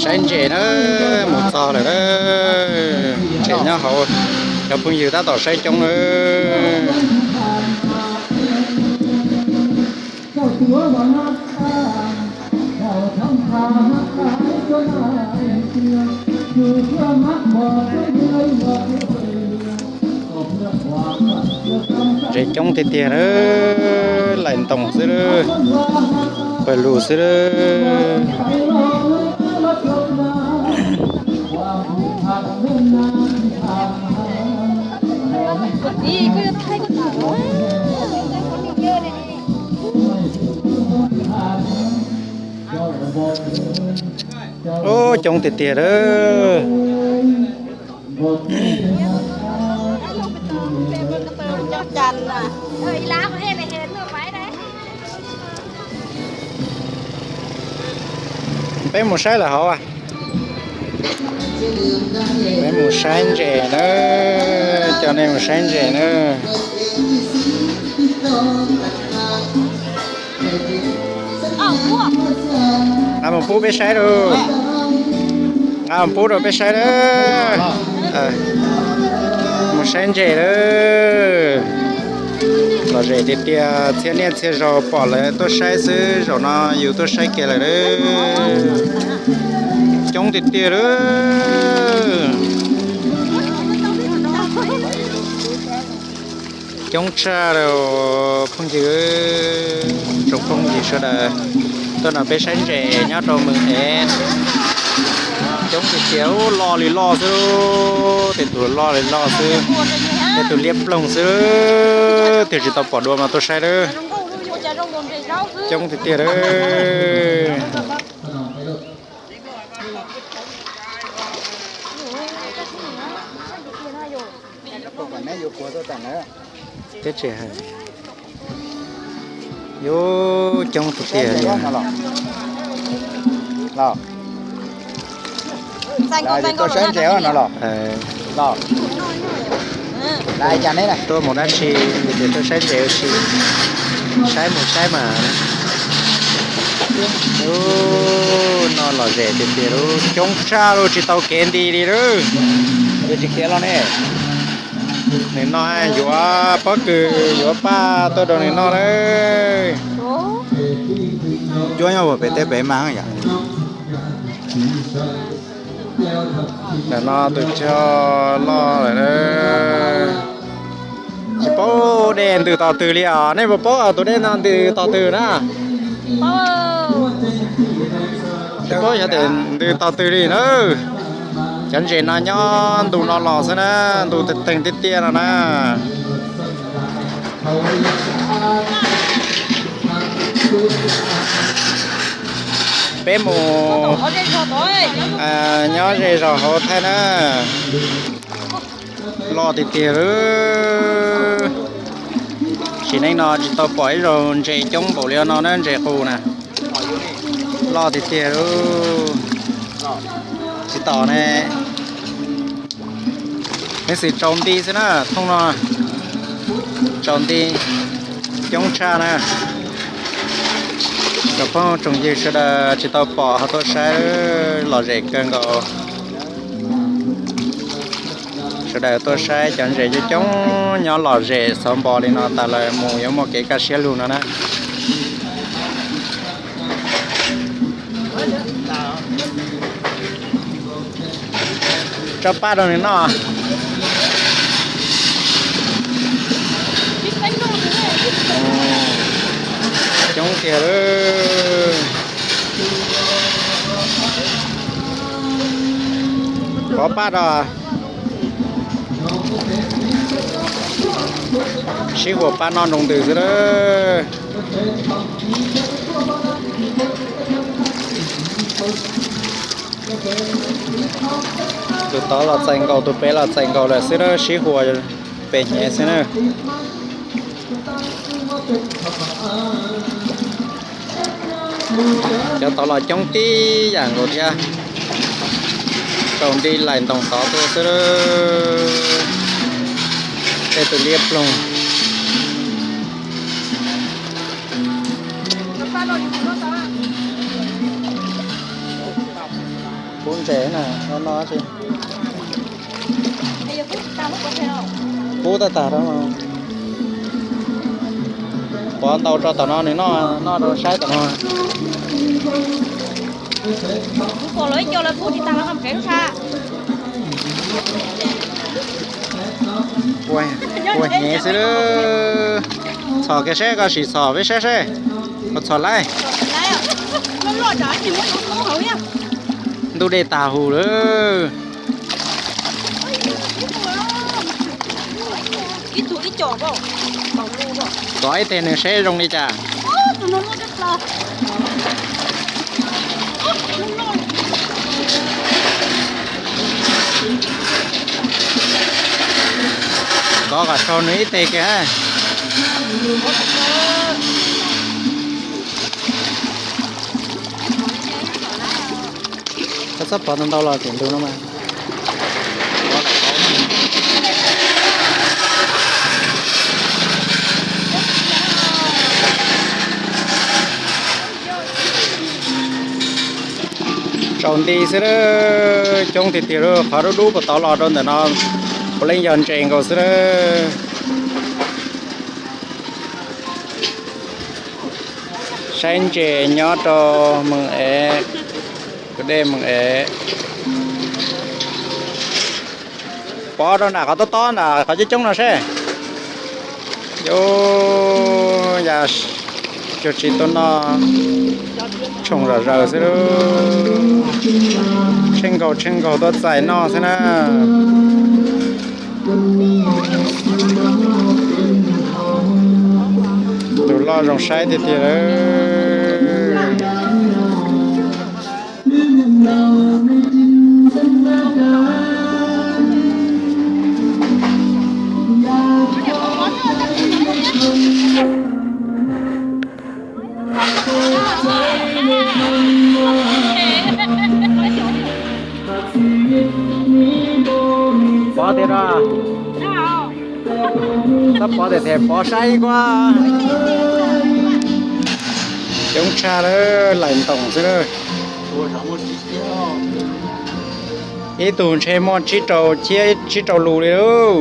Saib ntses na, mus txog lawm na. Ntses nyob hauv, cov phooj ywg tab tom saib coob na. Ntses coob tiag tiag na, laim ntoos xwb, pawg lug xwb. Ub, coob tiag tiag lawm. Peb mus saib lawm hauv. Peb mus saib ntses na, coj nej mus saib ntses na. Nqa mus pub peb saib lauj. Nqa mus pub rau peb saib na. Mus saib ntses lawm. Lom zem tiag tiag, txhia niaj txhia zaus pom lawv tuaj saib xwb, zaum no yus tuaj saib kiag lawm. Coob tiag tiag lawm. Coob tshaj li phooj ywg, tsoom phooj ywg sawv daws tuaj nrog peb saib ntses nyob rau Mws Ev. Coob tiag tiag, loj li loj xwb, tej tus loj li loj xwb, tej tus liab ploog xwb, twb tsis tau pom dua mas tuaj saib lawm. Coob tiag tiag lawm. Teb tsis hais, yuav coob tiag tiag li. Tuaj saib ntses no los? Tuaj mus dab tsi, ces tuaj saib ntses ua si, saib mus saib mas. Ub, no lom zem tiag tiag lauj, coob tshaj lauj, tsis tau kev nti li lauj. Yuav tsis khiav los ne. Nim no yuav pob kws yuav paj tuaj rau nim no lawm. Cuab nyob puag pem teb pem mas yom. Ntawm no tus cog loj lawm na. Tsis paub dej ntws tos twg li os, nej puas paub tus dej no ntws tos twg na? Tsis paub xyov tes ntws tos twg li na. Cov ntses no nyob ntu no los xwb na, ntu teeg tiag tiag no na. Peb mus nyob ze zog hauv Thaib na. Loj tiag tiag lauj. Sim neej no tsis tau pom ib zaug ntses coob npaum li no na, ntses qus na. Loj tiag tiag lauj. Tsis tom ne. Leej xwm tsaus nti xwb na, thooj no tsaus nti, coob tshaj na. Cov phooj tsoom ywg sawv daws tsis tau pom ho tuaj saib, lom zem kawg nkaus. Sawv daws tuaj saib cov ntses coob coob nyob lom zem xov npo li no tas lawm mus yuav muaj kev kaj siab lug no na. Tso paj rau nws noj. Coob tiag lauj. Pov paj rau. Sib huam paj noj nroo ntws xwb lauj. Tus tod los txais nkaus, tus pem los txais nkaus lawm xwb na, sib huam pem hnyev xwb na. Cov tod los coob tib yam nkaus thiab. Tsaus nti laim ntoos tod tuaj xwb. Tej tus liab ploog. Kub ntses na, no no tsis kub tag tag rau. Pov ntau rau tom no nws noj, noj rau saib tom no. Ua hnyev xwb lawm. Txhom kiag seb, koj sim txhom peb saib seb puas txhom laib. Ntuj dej tag huv lawm. Kom ib teg nws seb zoo li cas. Kov kom raug nws ib teg kiag. Koj txhob pov ntau ntau los tseem ntug no mas. Tsaus nti xwb lawm, coob tiag tiag lawm, qhov dub dub puag tod los rau ntawm no puav leej yog ntses nkaus xwb lawm. Saib ntses nyob rau Mees Ev, kwj dej Mees Ev. Pov rau nram qhov tob tob nram qhov coob coob no seb. Yuav ya cuag tsis tuaj noj, tshoom zom zaws xwb lawm. Tsheej nkaus tsheej nkaus tuaj txais noj xwb na. Tus loj zoo saib tiag tiag lawm. Pov tiag no. Tab pov tiag tiag, pov saib ib kuab. Coob tshaj lawm, laim ntoos xwb lawm. Ib tug ntshe muaj tsib rau, tsib rau lus li lauj.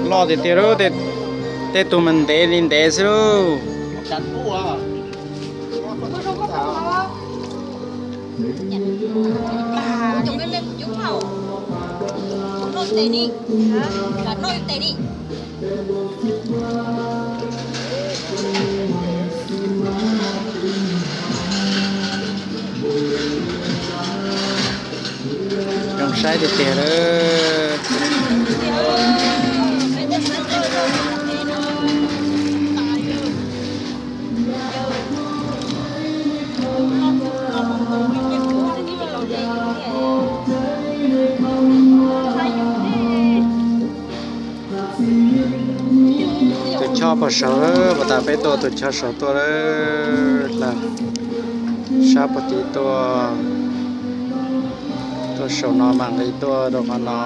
Loj tiag tiag lauj, tej tug mas ntev li ntev xwb lauj. Zoo saib tiag tiag lawm. Tus choj puag saud, puag ta peb tuaj tus choj saud tuaj lawm. Sab puag tid tuaj, tuaj saum no mam nqis tuaj rau qhov no,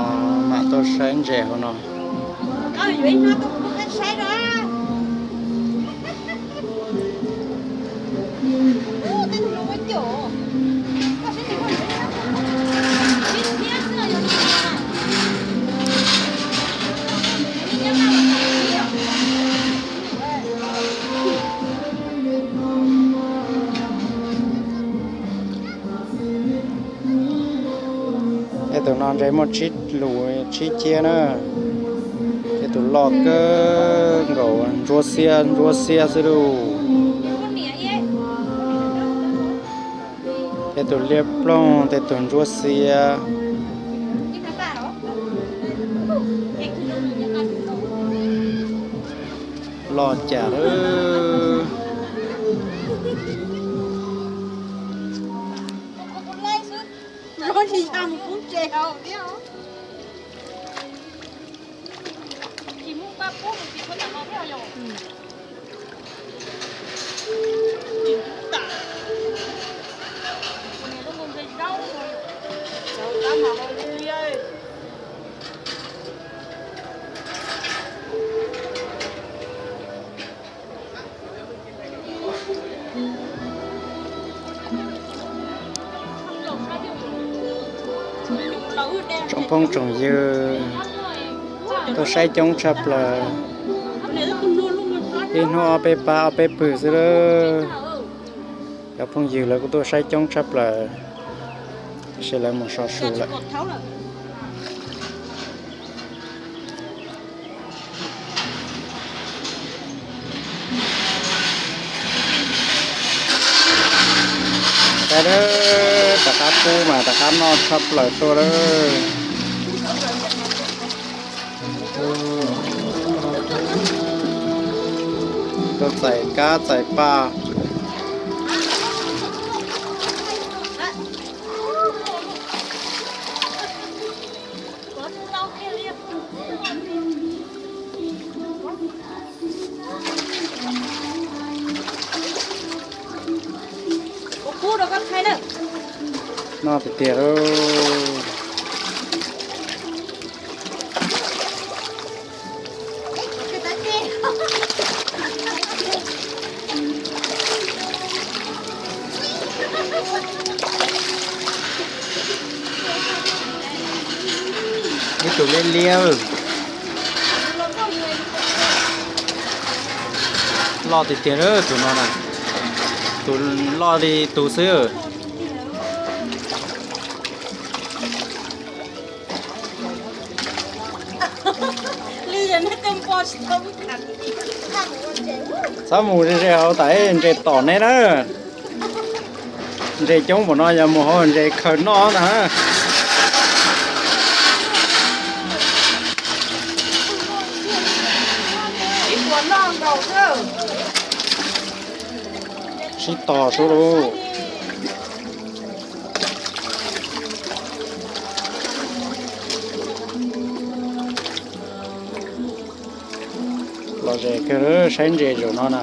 mam tuaj saib ntses hauv no. Tej tus no ntshe muaj tsib lus tsib ciab na. Tej tus loj kawg nkaus, ntsuab xiab ntsuab xiab xwb lauj. Tej tus liab ploog, tej tus ntsuab xiab. Loj cas lawm. Tsoom phooj tsoom ywg tuaj saib coob tshaj plaws, ib hnub ob peb pab ob peb pwg xwb lawm. Cov phooj ywg lawv kuj tuaj saib coob tshaj plaws, tab sis lawv mus so su lawm. Saib, rov qab pub mas rov qab noj tshaj plaws tuaj lawm. Tuaj txais kab txais paj. Noj tiag tiag lauj. Ib tug liab liab. Loj tiag tiag tus no na. Tus loj li tus xwb. Txhob mus ze ze hauv tas ntses tom neb na. Ntses coob npaum no yog mus hauv ntses khaws noj na. Sib tos sub lauj. Lom zem kawg saib ntses zaum no na.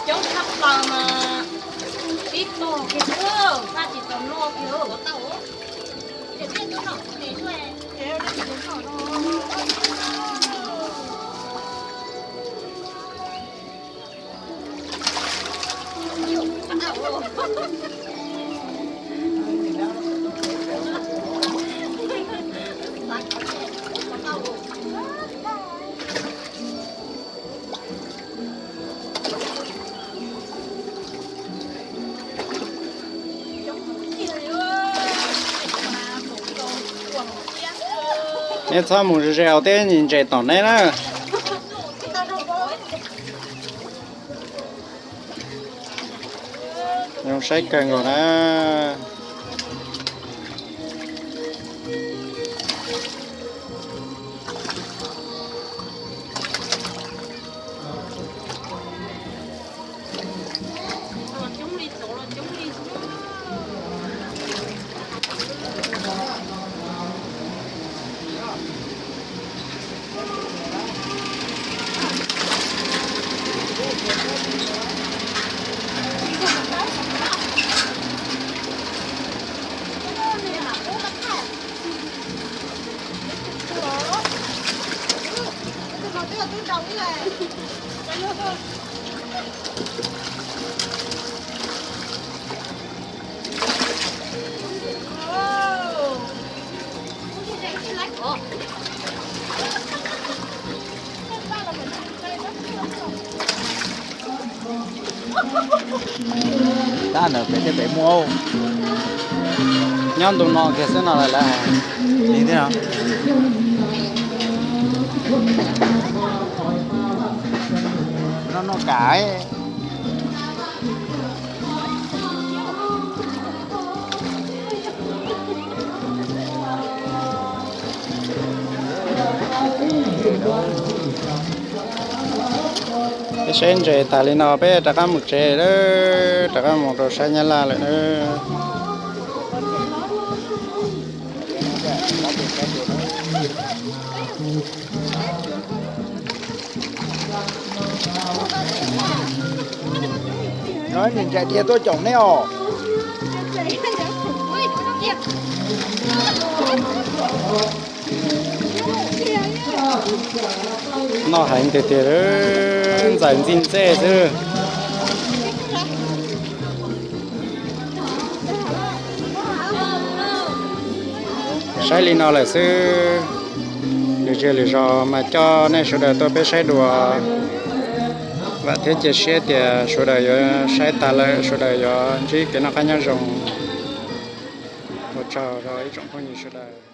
Coob tshaj plaws mas sib tog kiag xwb, faj tsis tau noj kiag. Neb txhob mus ze ze hauv thiab, ntses tom neb na. Zoo saib kawg nkaus na. Tab ntawd pem thiab pem muaj. Nyob ntu no kiag xwb no lawm. Li thiab no. No noj kam. Peb saib ntses tas li no peb rov qab mus tsev lawm, rov qab mus rau sab Nyab Laj lawm na. Nws ntsais dhia tuaj caum neb os. Noj heev tiag tiag, ntxais ntxij ntxej xwb. Saib li no lawm xwb, lwm zej lwm zos mas coj nej sawv daws tuaj peb saib dua. Vam thiab cia siab tias sawv daws yuav saib tas lawm sawv daws yuav ntsib kev noj qab nyob zoo. Ua tsaug rau ib tsoom phooj ywg sawv daws.